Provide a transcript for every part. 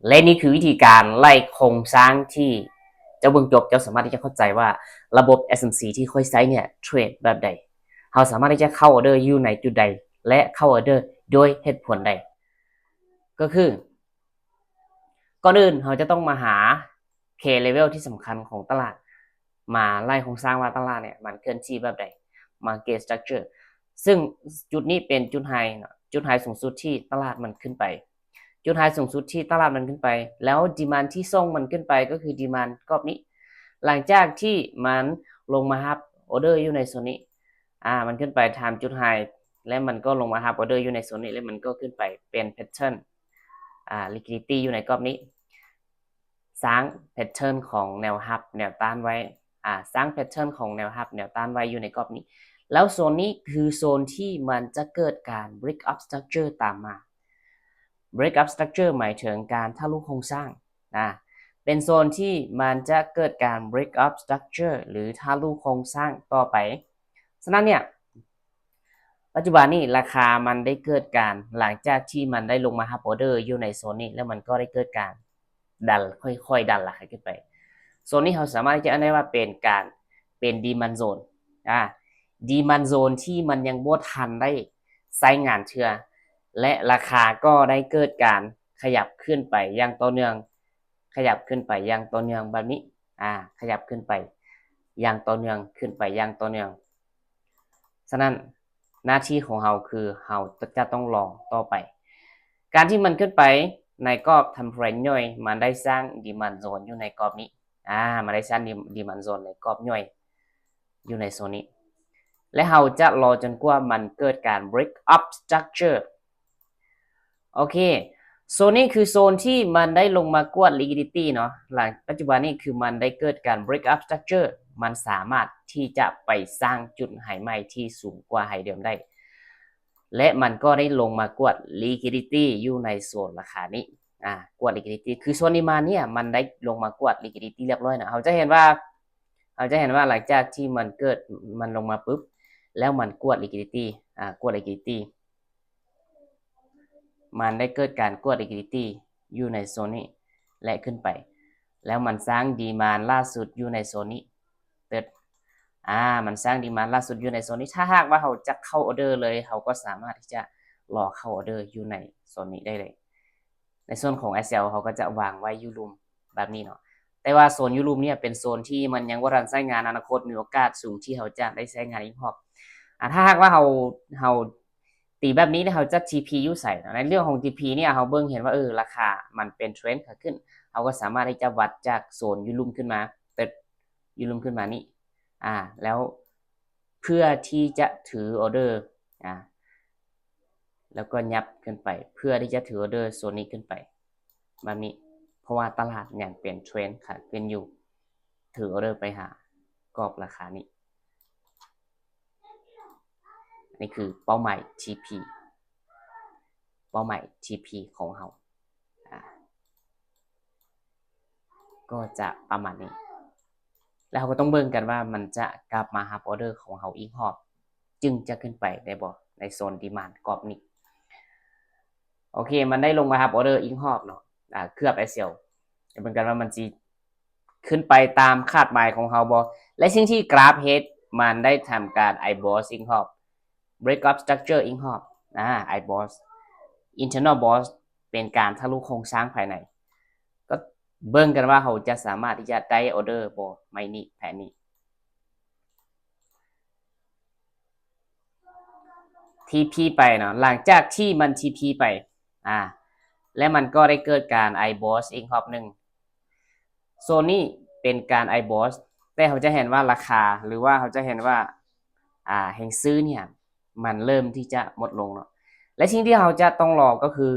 ແລະນີ້ຄືວິທີການໄລ່ໂຄງສ້າງທີ່ເຈົ້າເບິ່ງຈົບ ເຈົ້າສາມາດທີ່ຈະເຂົ້າໃຈວ່າລະບົບ ເອັສເອັມຊີ ທີ່ຂ້ອຍໃຊ້ເນຍເທຣດແບບໃດ, ເຮົາສາມາດທີ່ຈະເຂົ້າອອເດີຢູ່ໃນຈຸດໃດ ແລະເຂົ້າອອເດີດ້ວຍເຫດຜົນໃດ. ກໍຄື ກ່ອນອື່ນເຮົາຈະຕ້ອງມາຫາ K level ທີ່ສຳຄັນຂອງຕະຫຼາດ ມາໄລ່ໂຄງສ້າງວ່າຕະຫຼາດເນຍມັນເຄື່ອນທີ່ແບບໃດ, market structure ຊຶ່ງຈຸດນີ້ເປັນຈຸດໄຮເນາະ, ຈຸດໄຮສູງສຸດທີ່ຕະຫຼາດມັນຂຶ້ນໄປ, ຈຸດໄຮສູງສຸດທີ່ຕະຫຼາດມັນຂຶ້ນໄປ ແລ້ວ demand ທີ່ສົ່ງມັນຂຶ້ນໄປກໍຄື demand ກອບນີ້. ຫຼັງຈາກທີ່ມັນລົງມາຮັບອອເດີຢູ່ໃນໂຊນນີ້ ອາ ມັນຂຶ້ນໄປ test ຈຸດໄຮ ແລ້ວມັນກໍລົງມາຮັບອອເດີຢູ່ໃນໂຊນນີ້ ແລ້ວມັນກໍຂຶ້ນໄປເປັນ pattern ອາ liquidity ຢູ່ໃນກອບນີ້. ສ້າງ pattern ຂອງແນວຮັບແນວຕ້ານໄວ້ ອາ ສ້າງ pattern ຂອງແນວຮັບແນວຕ້ານໄວ້ຢູ່ໃນກອບນີ້. ແລ້ວໂຊນນີ້ຄືໂຊນທີ່ມັນຈະເກີດການ break up structure ຕາມມາ. break up structure ໝາຍເຖິງການທະລຸໂຄງສ້າງນະ, ເປັນໂຊນທີ່ມັນຈະເກີດການ break up structure ຫຼື ທະລຸໂຄງສ້າງຕໍ່ໄປ. ສະນັ້ນເນຍ ປັດຈຸບັນນີ້ລາຄາມັນໄດ້ເກີດການ ຫຼັງຈາກທີ່ມັນໄດ້ລົງມາຮັບອອເດີຢູ່ໃນໂຊນນີ້ ແລ້ວມັນກໍໄດ້ເກີດການດັນ ຄ່ອຍໆດັນລາຄາຂຶ້ນໄປ. ໂຊນນີ້ເຮົາສາມາດທີ່ຈະເອີ້ນໄດ້ວ່າເປັນການ ເປັນ demand zone ອາ demand zone ທີ່ມັນຍັງບໍ່ທັນໄດ້ໃຊ້ງານເທື່ອ ແລະ ລາຄາກໍໄດ້ເກີດການຂະຫຍັບຂຶ້ນໄປຢ່າງຕໍ່ເນື່ອງ, ຂະຫຍັບຂຶ້ນໄປຢ່າງຕໍ່ເນື່ອງແບບນີ້ ອາ ຂະຫຍັບຂຶ້ນໄປຢ່າງຕໍ່ເນື່ອງ, ຂຶ້ນໄປຢ່າງຕໍ່ເນື່ອງ. ສະນັ້ນ ໜ້າທີ່ຂອງເຮົາຄືເຮົາຈະຕ້ອງລໍຕໍ່ໄປ. ການທີ່ມັນຂຶ້ນໄປໃນກອບ time frame ຍ່ອຍ ມັນໄດ້ສ້າງ demand zone ຢູ່ໃນກອບນີ້ ອາ ມັນໄດ້ສ້າງ demand zone ໃນກອບຍ່ອຍຢູ່ໃນໂຊນນີ້ ແລະ ເຮົາຈະລໍຈົນກວ່າມັນເກີດການ break up structure. ໂອເຄ ໂຊນນີ້ຄືໂຊນທີ່ມັນໄດ້ລົງມາກວດ liquidity ເນາະ. ຫຼັງ ປັດຈຸບັນນີ້ຄືມັນໄດ້ເກີດການ break up structure ມັນສາມາດທີ່ຈະໄປສ້າງຈຸດໄຮໃໝ່ທີ່ສູງກວ່າໄຮເດີມໄດ້ ແລະ ມັນກໍໄດ້ລົງມາກວດ liquidity ຢູ່ໃນໂຊນລາຄານີ້ ອາ ກວດ liquidity ຄືໂຊນທີ່ມາເນຍ ມັນໄດ້ລົງມາກວດ liquidity ຮຽບຮ້ອຍນະ. ເຮົາຈະເຫັນວ່າ ເຮົາຈະເຫັນວ່າຫຼັງຈາກທີ່ມັນເກີດ ມັນລົງມາປຶບ ແລ້ວມັນກວດ liquidity ອາ ກວດ liquidity ມັນໄດ້ເກີດການກວດ liquidity ຢູ່ໃນໂຊນນີ້ ແລະ ຂຶ້ນໄປ ແລ້ວມັນສ້າງ demand ລ່າສຸດຢູ່ໃນໂຊນນີ້ ເຕີດ ອາ ມັນສ້າງ demand ລ່າສຸດຢູ່ໃນໂຊນນີ້. ຖ້າຫາກວ່າເຮົາຈະເຂົ້າອອເດີເລີຍ ເຮົາກໍສາມາດທີ່ຈະລໍເຂົ້າອອເດີຢູ່ໃນໂຊນນີ້ໄດ້ເລີຍ. ໃນສ່ວນຂອງ SL ເຮົາກໍຈະວາງໄວ້ຢູ່ລຸ່ມແບບນີ້ເນາະ. ແຕ່ວ່າໂຊນຢູ່ລຸ່ມເນຍເປັນໂຊນທີ່ມັນຍັງບໍ່ທັນໃຊ້ງານ, ອະນາຄົດມີໂອກາດສູງທີ່ເຮົາຈະໄດ້ໃຊ້ງານອີກຮອບ. ອາ ຖ້າຫາກວ່າເຮົາ ເຮົາຕີແບບນີ້ແລ້ວ ເຮົາຈະ TP ຢູ່ໃສເນາະ? ໃນເລື່ອງຂອງ TP ເນຍ ເຮົາເບິ່ງເຫັນວ່າ ເອີ ລາຄາມັນເປັນເທຣນຂາຂຶ້ນ, ເຮົາກໍສາມາດທີ່ຈະວັດຈາກໂຊນຢູ່ລຸ່ມຂຶ້ນມາ ເຕີດ ຢູ່ລຸ່ມຂຶ້ນມານີ້ ອາ ແລ້ວເພື່ອທີ່ຈະຖືອອເດີ ອາ ແລ້ວກໍຫຍັບຂຶ້ນໄປ ເພື່ອທີ່ຈະຖືອອເດີໂຊນນີ້ຂຶ້ນໄປ ແບບນີ້ ເພາະວ່າຕະຫຼາດຍັງເປັນເທຣນຂາຂຶ້ນຢູ່ ຖືອອເດີໄປຫາກອບລາຄານີ້. ນີ້ຄືເປົ້າໝາຍ TP ເປົ້າໝາຍ TP ຂອງເຮົາ ອາ ກໍຈະປະມານນີ້ ແລ້ວເຮົາກໍຕ້ອງເບິ່ງກັນວ່າມັນຈະກັບມາຮັບອອເດີຂອງເຮົາອີກຮອບ ຈຶ່ງຈະຂຶ້ນໄປໄດ້ບໍ່ ໃນໂຊນດີມານກອບນີ້. ໂອເຄ ມັນໄດ້ລົງມາຮັບອອເດີອີກຮອບເນາະ ອາ ເກືອບ SL ເບິ່ງກັນວ່າມັນຊິຂຶ້ນໄປຕາມຄາດໝາຍຂອງເຮົາບໍ່. ແລະ ສິ່ງທີ່ກຣາຟເຮັດ ມັນໄດ້ທຳການ IBOS ອີກຮອບ break up structure ອີກຮອບ ອາ IBOS internal BOS ເປັນການທະລຸໂຄງສ້າງພາຍໃນ. ກໍເບິ່ງກັນວ່າເຮົາຈະສາມາດທີ່ຈະໄດ້ອອເດີບໍ່ ໄມ້ນີ້ ແຜນນີ້ TP ໄປເນາະ. ຫຼັງຈາກທີ່ມັນ TP ໄປ ອາ ແລະ ມັນກໍໄດ້ເກີດການ IBOS ອີກຮອບໜຶ່ງ. ໂຊນນີ້ເປັນການ IBOS ແຕ່ເຮົາຈະເຫັນວ່າລາຄາ ຫຼືວ່າເຮົາຈະເຫັນວ່າ ອາ ແຮງຊື້ເນຍ ມັນເລີ່ມທີ່ຈະໝົດລົງເນາະ. ແລະ ສິ່ງທີ່ເຮົາຈະຕ້ອງລໍກໍຄື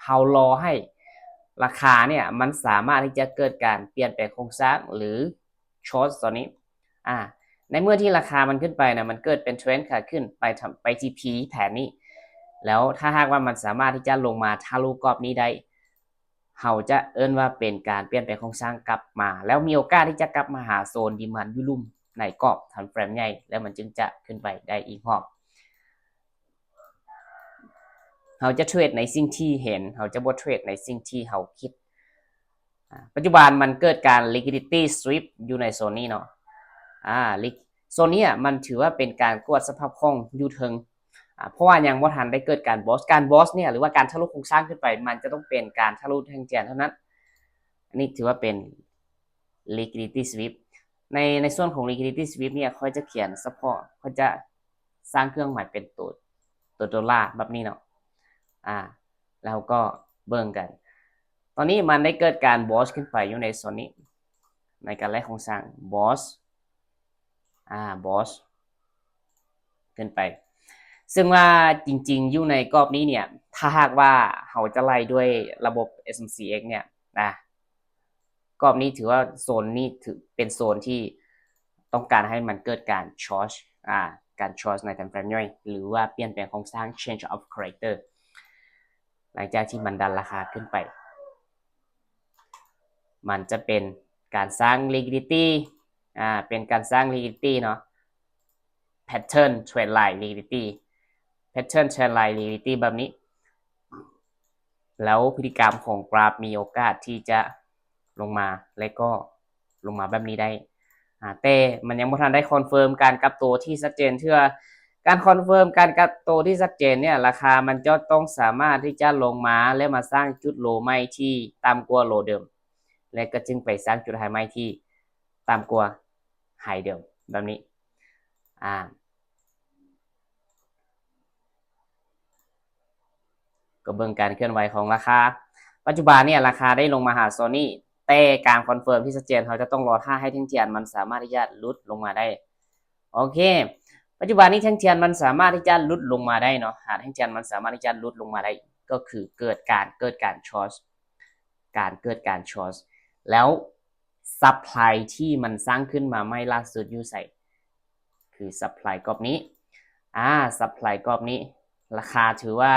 ເຮົາລໍໃຫ້ລາຄາເນຍ ມັນສາມາດທີ່ຈະເກີດການປ່ຽນແປງໂຄງສ້າງ ຫຼື short ຕອນນີ້ ອາ ໃນເມື່ອທີ່ລາຄາມັນຂຶ້ນໄປນະ ມັນເກີດເປັນເທຣນຂາຂຶ້ນໄປ ໄປ TP ແຜນນີ້ ແລ້ວຖ້າຫາກວ່າມັນສາມາດທີ່ຈະລົງມາທະລຸກອບນີ້ໄດ້ ເຮົາຈະເອີ້ນວ່າເປັນການປ່ຽນແປງໂຄງສ້າງກັບມາ ແລ້ວມີໂອກາດທີ່ຈະກັບມາຫາໂຊນດີມານຢູ່ລຸ່ມໃນກອບ time frame ໃຫຍ່ ແລ້ວມັນຈຶ່ງຈະຂຶ້ນໄປໄດ້ອີກຮອບ. ເຮົາຈະເທຣດໃນສິ່ງທີ່ເຫັນ ເຮົາຈະບໍ່ເທຣດໃນສິ່ງທີ່ເຮົາຄິດ ອາ ປັດຈຸບັນມັນເກີດການ liquidity sweep ຢູ່ໃນໂຊນນີ້ເນາະ. ອາ ລິ ໂຊນນີ້ອະ ມັນຖືວ່າເປັນການກວດສະພາບຄ່ອງຢູ່ເທິງ ອາ ເພາະວ່າຍັງບໍ່ທັນໄດ້ເກີດການ burst. ການ burst ເນ່ຍ ຫຼືວ່າການທະລຸໂຄງສ້າງຂຶ້ນໄປ ມັນຈະຕ້ອງເປັນການທະລຸແທ່ງທຽນເທົ່ານັ້ນ. ອັນນີ້ຖືວ່າເປັນ liquidity sweep. ໃນ ໃນສ່ວນຂອງ liquidity sweep ເນ່ຍ ຂ້ອຍຈະຂຽນສະເພາະ ຂ້ອຍຈະສ້າງເຄື່ອງໝາຍເປັນໂຕ ໂຕໂດລາແບບນີ້ເນາະ. ອາ ແລ້ວກໍເບິ່ງກັນ ຕອນນີ້ມັນໄດ້ເກີດການ burst ຂຶ້ນໄປຢູ່ໃນໂຊນນີ້ ໃນການໄລ່ໂຄງສ້າງ burst ອາ burst ຂຶ້ນໄປ ເຊິ່ງວ່າຈິງໆ ຢູ່ໃນກອບນີ້ເນ່ຍ ຖ້າຫາກວ່າເຮົາຈະໄລ່ດ້ວຍລະບົບ SMCX ເນ່ຍນະ ກອບນີ້ຖືວ່າໂຊນນີ້ຖືເປັນໂຊນທີ່ຕ້ອງການໃຫ້ມັນເກີດການ short ອາ ການ short ໃນ time frame ຍ່ອຍ ຫຼືວ່າປ່ຽນແປງໂຄງສ້າງ change of character ຫຼັງຈາກທີ່ມັນດັນລາຄາຂຶ້ນໄປ ມັນຈະເປັນການສ້າງ liquidity ອາ ເປັນການສ້າງ liquidity ເນາະ pattern trend line liquidity pattern trend line liquidity ແບບນີ້ ແລ້ວພຶດຕິກຳຂອງກຣາຟມີໂອກາດທີ່ຈະລົງມາ ແລະກໍລົງມາແບບນີ້ໄດ້ ອາ ແຕ່ມັນຍັງບໍ່ທັນໄດ້ຄອນເຟີມການກັບໂຕທີ່ຊັດເຈນເທື່ອ. ການຄອນເຟີມການກັບໂຕທີ່ຊັດເຈນເນ່ຍ ລາຄາມັນຈະຕ້ອງສາມາດທີ່ຈະລົງມາ ແລະມາສ້າງຈຸດໂລໃໝ່ທີ່ຕ່ຳກວ່າໂລເດີມ ແລະກໍຈຶ່ງໄປສ້າງຈຸດໄຮໃໝ່ທີ່ຕ່ຳກວ່າໄຮເດີມ ແບບນີ້ ອາ ກໍເບິ່ງການເຄື່ອນໄຫວຂອງລາຄາ ປັດຈຸບັນເນ່ຍລາຄາໄດ້ລົງມາຫາໂຊນນີ້ ແຕ່ການຄອນເຟີມທີ່ຊັດເຈນ ເຮົາຈະຕ້ອງລໍຖ້າໃຫ້ແທ່ງທຽນມັນສາມາດທີ່ຈະຫຼຸດລົງມາໄດ້. ໂອເຄ ປັດຈຸບັນນີ້ແທ່ງທຽນມັນສາມາດທີ່ຈະຫຼຸດລົງມາໄດ້ເນາະ ຫາກແທ່ງທຽນມັນສາມາດທີ່ຈະຫຼຸດລົງມາໄດ້ ກໍຄືເກີດການ ເກີດການ short ການເກີດການ short ແລ້ວ supply ທີ່ມັນສ້າງຂຶ້ນມາໃໝ່ລ່າສຸດຢູ່ໃສ? ຄື supply ກອບນີ້ ອາ supply ກອບນີ້ ລາຄາຖືວ່າ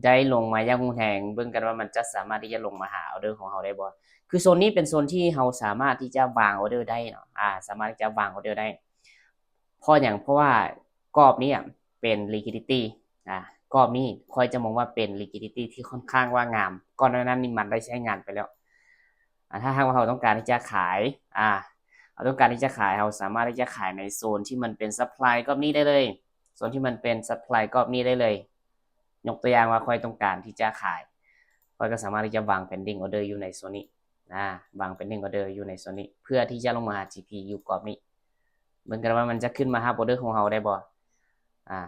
ໄດ້ລົງມາຢ່າງຮຸນແຮງ ເບິ່ງກັນວ່າມັນຈະສາມາດທີ່ຈະລົງມາຫາອໍເດີຂອງເຮົາໄດ້ບໍ່? ຄືໂຊນນີ້ເປັນໂຊນທີ່ເຮົາສາມາດທີ່ຈະວາງອໍເດີໄດ້ເນາະ ອາ ສາມາດທີ່ຈະວາງອໍເດີໄດ້. ເພາະຫຍັງ? ເພາະວ່າກອບນີ້ເປັນ liquidity ອາ ກອບນີ້ຂ້ອຍຈະມອງວ່າເປັນ liquidity ທີ່ຄ່ອນຂ້າງວ່າງາມ ກ່ອນໜ້ານັ້ນນີ້ມັນໄດ້ໃຊ້ງານໄປແລ້ວ ອາ ຖ້າຫາກວ່າເຮົາຕ້ອງການທີ່ຈະຂາຍ ອາ ເຮົາຕ້ອງການທີ່ຈະຂາຍ ເຮົາສາມາດທີ່ຈະຂາຍໃນໂຊນທີ່ມັນເປັນ supply ກອບນີ້ໄດ້ເລີຍ ໂຊນທີ່ມັນເປັນ supply ກອບນີ້ໄດ້ເລີຍ ຍົກຕົວຢ່າງວ່າຂ້ອຍຕ້ອງການທີ່ຈະຂາຍ ຂ້ອຍກໍສາມາດທີ່ຈະວາງ pending order ຢູ່ໃນໂຊນນີ້ ອາ ວາງ pending order ຢູ່ໃນໂຊນນີ້ ເພື່ອທີ່ຈະລົງມາຫາ TP ຢູ່ກອບນີ້ ເບິ່ງກັນວ່າມັນຈະຂຶ້ນມາຮັບອໍເດີຂອງເຮົາໄດ້ບໍ່? ອາ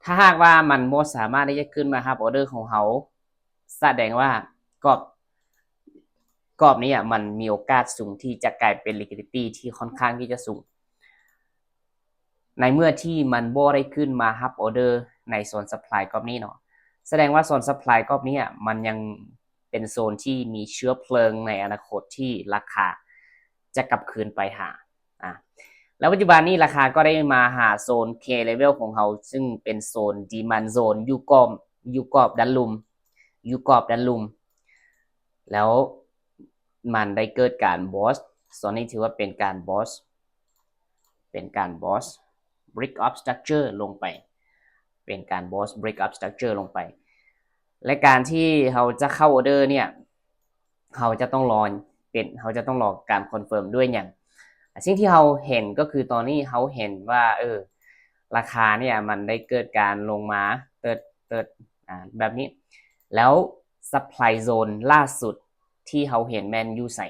ຖ້າຫາກວ່າມັນບໍ່ສາມາດທີ່ຈະຂຶ້ນມາຮັບອໍເດີຂອງເຮົາ ສະແດງວ່າກອບ ກອບນີ້ອະ ມັນມີໂອກາດສູງທີ່ຈະກາຍເປັນ liquidity ທີ່ຄ່ອນຂ້າງທີ່ຈະສູງ ໃນເມື່ອທີ່ມັນບໍ່ໄດ້ຂຶ້ນມາຮັບອໍເດີໃນໂຊນ supply ກອບນີ້ເນາະ ສະແດງວ່າໂຊນ supply ກອບນີ້ອະ ມັນຍັງເປັນໂຊນທີ່ມີເຊື້ອເພີງໃນອະນາຄົດທີ່ລາຄາຈະກັບຄືນໄປຫາ ອາ ແລ້ວປັດຈຸບັນນີ້ລາຄາກໍໄດ້ມາຫາໂຊນ K level ຂອງເຮົາ ຊຶ່ງເປັນໂຊນ demand zone ຢູ່ກອບ ຢູ່ກອບດ້ານລຸ່ມ ຢູ່ກອບດ້ານລຸ່ມ ແລ້ວມັນໄດ້ເກີດການ burst ໂຊນນີ້ຖືວ່າເປັນການ burst ເປັນການ burst break of structure ລົງໄປ ເປັນການ burst break of structure ລົງໄປ ແລະ ການທີ່ເຮົາຈະເຂົ້າ order ເນ່ຍ ເຮົາຈະຕ້ອງລໍເປັນ ເຮົາຈະຕ້ອງລໍການ confirm ດ້ວຍຫຍັງ? ສິ່ງທີ່ເຮົາເຫັນກໍຄືຕອນນີ້ເຮົາເຫັນວ່າ ເອີ ລາຄາເນ່ຍມັນໄດ້ເກີດການລົງມາເຕີດ ເຕີດ ອາ ແບບນີ້ ແລ້ວ supply zone ລ່າສຸດທີ່ເຮົາເຫັນແມ່ນຢູ່ໃສ?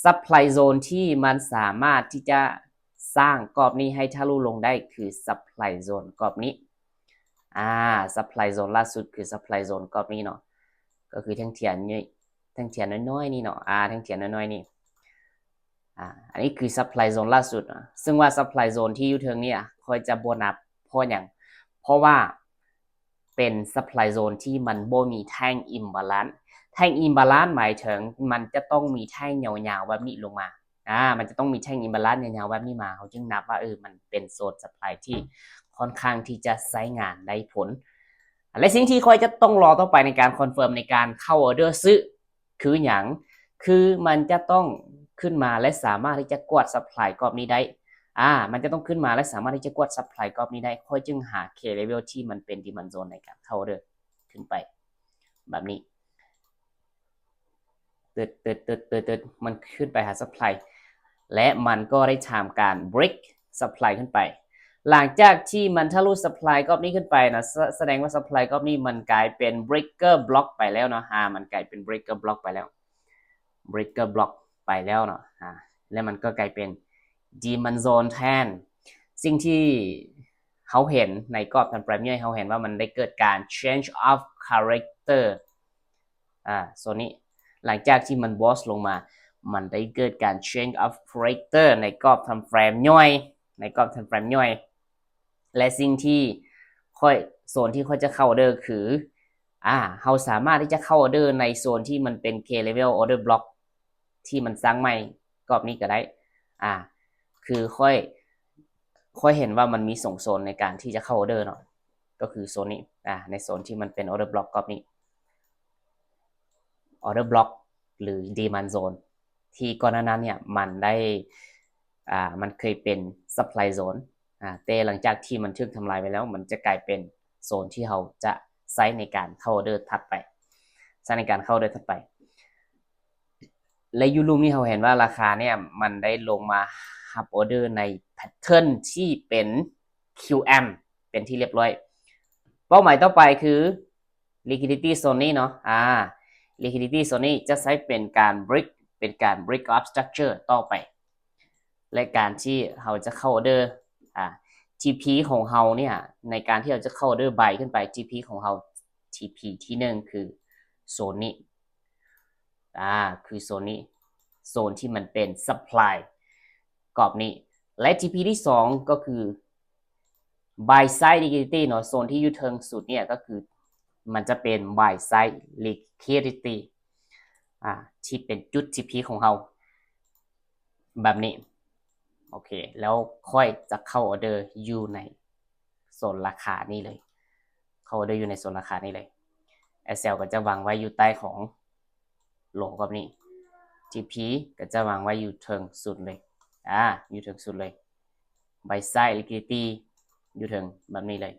Supply zone ທີ່ມັນສາມາດທີ່ຈະສ້າງກອບນີ້ໃຫ້ທະລຸລົງໄດ້ຄື supply zone ກອບນີ້ ອາ supply zone ລ່າສຸດຄື supply zone ກອບນີ້ເນາະ ກໍຄືແທ່ງທຽນ ແທ່ງທຽນນ້ອຍໆນີ້ເນາະ ອາ ແທ່ງທຽນນ້ອຍໆນີ້ ອາ ອັນນີ້ຄື supply zone ລ່າສຸດເນາະ ຊຶ່ງວ່າ supply zone ທີ່ຢູ່ເທິງນີ້ ຂ້ອຍຈະບໍ່ນັບ ເພາະຫຍັງ? ເພາະວ່າເປັນ supply zone ທີ່ມັນບໍ່ມີແທ່ງ imbalance ແທ່ງ imbalance ໝາຍເຖິງມັນຈະຕ້ອງມີແທ່ງຍາວໆແບບນີ້ລົງມາ ອາ ມັນຈະຕ້ອງມີແທ່ງ imbalance ຍາວໆແບບນີ້ມາ ເຮົາຈຶ່ງນັບວ່າ ເອີ ມັນເປັນໂຊນ supply ທີ່ຄ່ອນຂ້າງທີ່ຈະໃຊ້ງານໄດ້ຜົນ ແລະ ສິ່ງທີ່ຂ້ອຍຈະຕ້ອງລໍຕໍ່ໄປໃນການ confirm ໃນການເຂົ້າ order ຊື້ຄືຫຍັງ? ຄືມັນຈະຕ້ອງຂຶ້ນມາ ແລະ ສາມາດທີ່ຈະກວດ supply ກອບນີ້ໄດ້ ອາ ມັນຈະຕ້ອງຂຶ້ນມາ ແລະ ສາມາດທີ່ຈະກວດ supply ກອບນີ້ໄດ້ ຂ້ອຍຈຶ່ງຫາ K level ທີ່ມັນເປັນ demand zone ໃນການເຂົ້າ order ຂຶ້ນໄປ ແບບນີ້ ຕຶດໆໆໆ ມັນຂຶ້ນໄປຫາ supply ແລະ ມັນກໍໄດ້ທຳການ break supply ຂຶ້ນໄປ. ຫຼັງຈາກທີ່ມັນທະລຸ supply ກອບນີ້ຂຶ້ນໄປນະ ສະ ສະແດງວ່າ supply ກອບນີ້ມັນກາຍເປັນ breaker block ໄປແລ້ວເນາະ. ອາ ມັນກາຍເປັນ breaker block ໄປແລ້ວ breaker block ໄປແລ້ວເນາະ. ອາ ແລ້ວມັນກໍກາຍເປັນ demand zone ແທນ. ສິ່ງທີ່ເຮົາເຫັນໃນກອບ time frame ຍ່ອຍ ເຮົາເຫັນວ່າມັນໄດ້ເກີດການ change of character ອາ ໂຊນນີ້ ຫຼັງຈາກທີ່ມັນ bounce ລົງມາ ມັນໄດ້ເກີດການ change of character ໃນກອບ time frame ຍ່ອຍ ໃນກອບ time frame ຍ່ອຍ ແລະ ສິ່ງທີ່ຂ້ອຍ ໂຊນທີ່ຂ້ອຍຈະເຂົ້າ order ຄື ອາ ເຮົາສາມາດທີ່ຈະເຂົ້າ order ໃນໂຊນທີ່ມັນເປັນ K level order block ທີ່ມັນສ້າງໃໝ່ກອບນີ້ກໍໄດ້. ອາ ຄືຂ້ອຍ ຂ້ອຍເຫັນວ່າມັນມີສອງໂຊນໃນການທີ່ຈະເຂົ້າ order ເນາະ ກໍຄືໂຊນນີ້ ອາ ໃນໂຊນທີ່ມັນເປັນ order block ກອບນີ້ order block ຫຼື demand zone ທີ່ກ່ອນໜ້ານັ້ນເນຍມັນໄດ້ ອາ ມັນເຄີຍເປັນ supply zone ອາ ແຕ່ຫຼັງຈາກທີ່ມັນຖືກທຳລາຍໄປແລ້ວ ມັນຈະກາຍເປັນໂຊນທີ່ເຮົາຈະໃຊ້ໃນການເຂົ້າ order ຖັດໄປ ໃຊ້ໃນການເຂົ້າ order ຖັດໄປ. ແລະ ຢູ່ລຸ່ມນີ້ເຮົາເຫັນວ່າລາຄາເນຍມັນໄດ້ລົງມາຮັບ order ໃນ pattern ທີ່ເປັນ QM ເປັນທີ່ລຽບຮ້ອຍ. ເປົ້າໝາຍຕໍ່ໄປຄື liquidity zone ນີ້ເນາະ ອາ liquidity zone ນີ້ຈະໃຊ້ເປັນການ break ເປັນການ break of structure ຕໍ່ໄປ ແລະ ການທີ່ເຮົາຈະເຂົ້າ order ອາ TP ຂອງເຮົາເນຍ ໃນການທີ່ເຮົາຈະເຂົ້າ order buy ຂຶ້ນໄປ TP ຂອງເຮົາ TP ທີໜຶ່ງຄືໂຊນນີ້ ອາ ຄືໂຊນນີ້ ໂຊນທີ່ມັນເປັນ supply ກອບນີ້ ແລະ TP ທີສອງກໍຄື buy side liquidity ເນາະ ໂຊນທີ່ຢູ່ເທິງສຸດເນຍກໍຄືມັນຈະເປັນ buy side liquidity ອາ ທີ່ເປັນຈຸດ TP ຂອງເຮົາ ແບບນີ້. ໂອເຄ ແລ້ວຂ້ອຍຈະເຂົ້າ order ຢູ່ໃນໂຊນລາຄານີ້ເລີຍ ເຂົ້າ order ຢູ່ໃນໂຊນລາຄານີ້ເລີຍ. SL ກໍຈະວາງໄວ້ຢູ່ໃຕ້ຂອງ low ກອບນີ້ TP ກໍຈະວາງໄວ້ຢູ່ເທິງສຸດເລີຍ ອາ ຢູ່ເທິງສຸດເລີຍ buy side liquidity ຢູ່ເທິງແບບນີ້ເລີຍ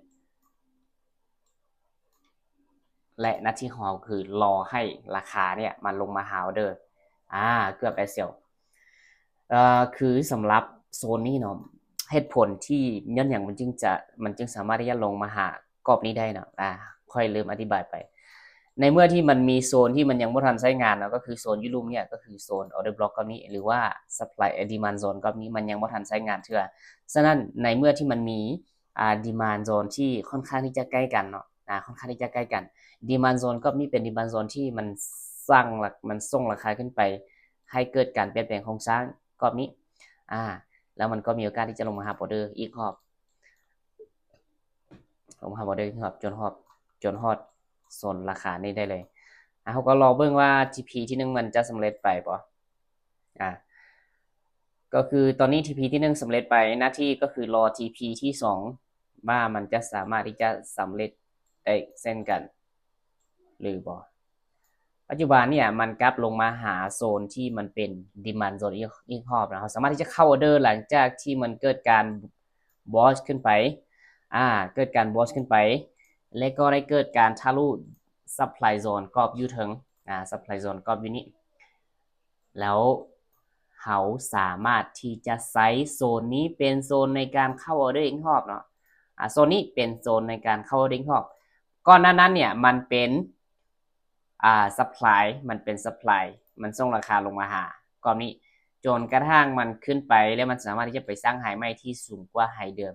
ແລະ ໜ້າທີ່ຂອງເຮົາຄືລໍໃຫ້ລາຄາເນຍມັນລົງມາຫາ order ອາ ເກືອບ SL ເອີ ຄືສຳລັບໂຊນນີ້ເນາະ ເຫດຜົນທີ່ຍ້ອນຫຍັງມັນຈຶ່ງຈະ ມັນຈຶ່ງສາມາດທີ່ຈະລົງມາຫາກອບນີ້ໄດ້ເນາະ ອາ ຂ້ອຍລືມອະທິບາຍໄປ ໃນເມື່ອທີ່ມັນມີໂຊນທີ່ມັນຍັງບໍ່ທັນໃຊ້ງານເນາະ ກໍຄືໂຊນຢູ່ລຸ່ມເນຍ ກໍຄືໂຊນ order block ກອບນີ້ ຫຼືວ່າ supply demand zone ກອບນີ້ ມັນຍັງບໍ່ທັນໃຊ້ງານເທື່ອ. ສະນັ້ນໃນເມື່ອທີ່ມັນມີ ອາ demand zone ທີ່ຄ່ອນຂ້າງທີ່ຈະໃກ້ກັນເນາະ ອາ ຄ່ອນຂ້າງທີ່ຈະໃກ້ກັນ demand zone ກອບນີ້ເປັນ demand zone ທີ່ມັນສ້າງ ມັນສົ່ງລາຄາຂຶ້ນໄປ ໃຫ້ເກີດການປ່ຽນແປງໂຄງສ້າງກອບນີ້ ອາ ແລ້ວມັນກໍມີໂອກາດທີ່ຈະລົງມາຫາ order ອີກຮອບ ລົງມາຫາ order ອີກຮອບ ຈົນຮອດ ຈົນຮອດໂຊນລາຄານີ້ໄດ້ເລີຍ. ອາ ເຮົາກໍລໍເບິ່ງວ່າ TP ທີໜຶ່ງມັນຈະສຳເລັດໄປບໍ່ ອາ ກໍຄືຕອນນີ້ TP ທີໜຶ່ງສຳເລັດໄປ ໜ້າທີ່ກໍຄືລໍ TP ທີສອງ ວ່າມັນຈະສາມາດທີ່ຈະສຳເລັດໄດ້ເຊັ່ນກັນ ຫຼືບໍ່. ປັດຈຸບັນເນຍມັນກັບລົງມາຫາໂຊນທີ່ມັນເປັນ demand zone ອີກ ອີກຮອບນະ ເຮົາສາມາດທີ່ຈະເຂົ້າ order ຫຼັງຈາກທີ່ມັນເກີດການ bounce ຂຶ້ນໄປ ອາ ເກີດການ bounce ຂຶ້ນໄປ ແລະກໍໄດ້ເກີດການທະລຸ supply zone ກອບຢູ່ເທິງ ອາ supply zone ກອບຢູ່ນີ້ ແລ້ວເຮົາສາມາດທີ່ຈະໃຊ້ໂຊນນີ້ເປັນໂຊນໃນການເຂົ້າ order ອີກຮອບເນາະ ອາ ໂຊນນີ້ເປັນໂຊນໃນການເຂົ້າ order ອີກຮອບ. ກ່ອນໜ້ານັ້ນເນຍມັນເປັນ ອາ supply ມັນເປັນ supply ມັນສົ່ງລາຄາລົງມາຫາກອບນີ້ ຈົນກະທັ້ງມັນຂຶ້ນໄປ ແລ້ວມັນສາມາດທີ່ຈະໄປສ້າງ high ໃໝ່ທີ່ສູງກວ່າ high ເດີມ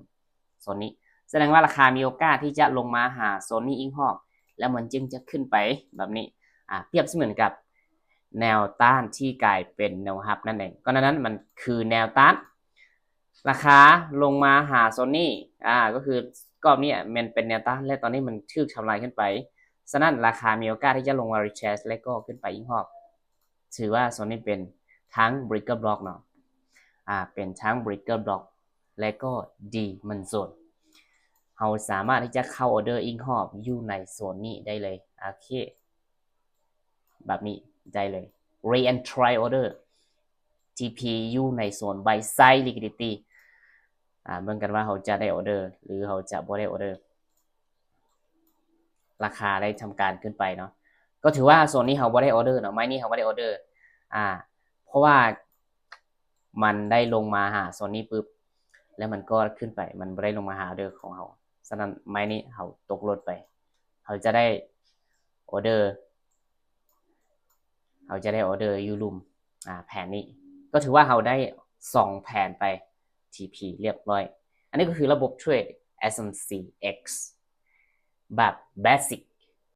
ໂຊນນີ້ ສະແດງວ່າລາຄາມີໂອກາດທີ່ຈະລົງມາຫາໂຊນນີ້ອີກຮອບ ແລ້ວມັນຈຶ່ງຈະຂຶ້ນໄປແບບນີ້ ອາ ປຽບສະເໝືອນກັບແນວຕ້ານທີ່ກາຍເປັນແນວຮັບນັ້ນເອງ. ກ່ອນໜ້ານັ້ນມັນຄືແນວຕ້ານ ລາຄາລົງມາຫາໂຊນນີ້ ອາ ກໍຄືກອບນີ້ແມ່ນເປັນແນວຕ້ານ ແລະຕອນນີ້ມັນຖືກທຳລາຍຂຶ້ນໄປ ສະນັ້ນລາຄາມີໂອກາດທີ່ຈະລົງມາ retest ແລະກໍຂຶ້ນໄປອີກຮອບ ຖືວ່າໂຊນນີ້ເປັນທັງ breaker block ເນາະ ອາ ເປັນທັງ breaker block ແລະກໍ demand zone ເຮົາສາມາດທີ່ຈະເຂົ້າ order ອີກຮອບຢູ່ໃນໂຊນນີ້ໄດ້ເລີຍ. ໂອເຄ ແບບນີ້ໄດ້ເລີຍ re-entry order TP ຢູ່ໃນໂຊນ buy side liquidity ອາ ເບິ່ງກັນວ່າເຮົາຈະໄດ້ order ຫຼືເຮົາຈະບໍ່ໄດ້ order ລາຄາໄດ້ທຳການຂຶ້ນໄປເນາະ ກໍຖືວ່າໂຊນນີ້ເຮົາບໍ່ໄດ້ order ເນາະ ໄມ້ນີ້ເຮົາບໍ່ໄດ້ order ອ່າ ເພາະວ່າມັນໄດ້ລົງມາຫາໂຊນນີ້ປຶບ ແລ້ວມັນກໍຂຶ້ນໄປ ມັນບໍ່ໄດ້ລົງມາຫາອໍເດີຂອງເຮົາ. ສະນັ້ນໄມ້ນີ້ເຮົາຕົກໂຫຼດໄປ ເຮົາຈະໄດ້ອໍເດີ ເຮົາຈະໄດ້ອໍເດີຢູ່ລຸ່ມ ອ່າ ແຜນນີ້ ກໍຖືວ່າເຮົາໄດ້ສອງແຜນໄປ ທີພີ ຮຽບຮ້ອຍ. ອັນນີ້ກໍຄືລະບົບເທຣດ ເອັສເອັມຊີເອັກ ແບບເບສິກ